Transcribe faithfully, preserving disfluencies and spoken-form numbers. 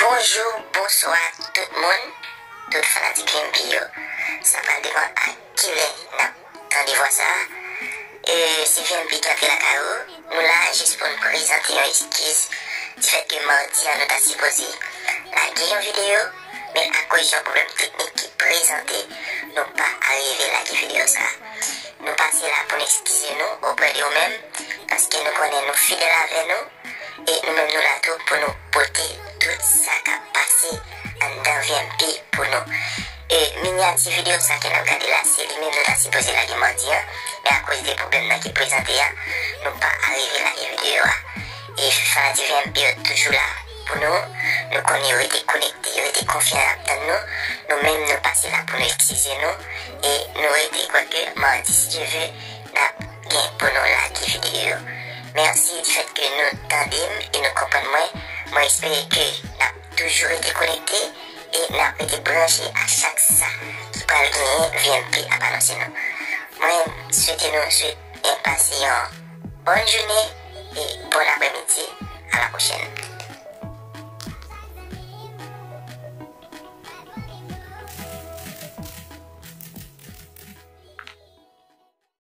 Bonjou, bonswa tout moun, tout fanatik V M P yo. Sa pral depann a kilè n ap tande vwa sa a. E, se V M P ki antre lakay ou. Nou la jis pou n prezante yon eskiz difèt ke madi a nou ta sipoze lage yon videyo, men akoz yon pwoblèm teknik ki prezante, nou pa arive lage videyo sa a. Nou pase la pou n eskize nou oprè de ou menm, paske nou konnen nou fidèl avè nou, e nou menm nou la tou pou nou pote tout sa k ap pase anndan V M P pou nou. E minyati videyo sa ke n ap gade la, se li menm nou ta sipoze lage madi a, men akoz de pwoblèm nan ki prezante a, nou pa arive lage videyo a. E fanatik V M P yo toujou la pou nou, nou konnen yo rete konekte, yo rete konfyan, y ap tann nou. Nou menm nou pase la pou nou eskize nou, e nou rete kwè ke madi, si Dye ve, n ap gen pou nou lage videyo yo. Mèsi difèt ke nou tande m e nou konprann mwen. Mwen espere ke n ap toujou rete konekte e n ap rete branche a chak sa ki pral genyen V M P ap anonse nou. Mwen swete nou swete pase yon bòn jounen e bòn aprèmidi. A la pwochèn.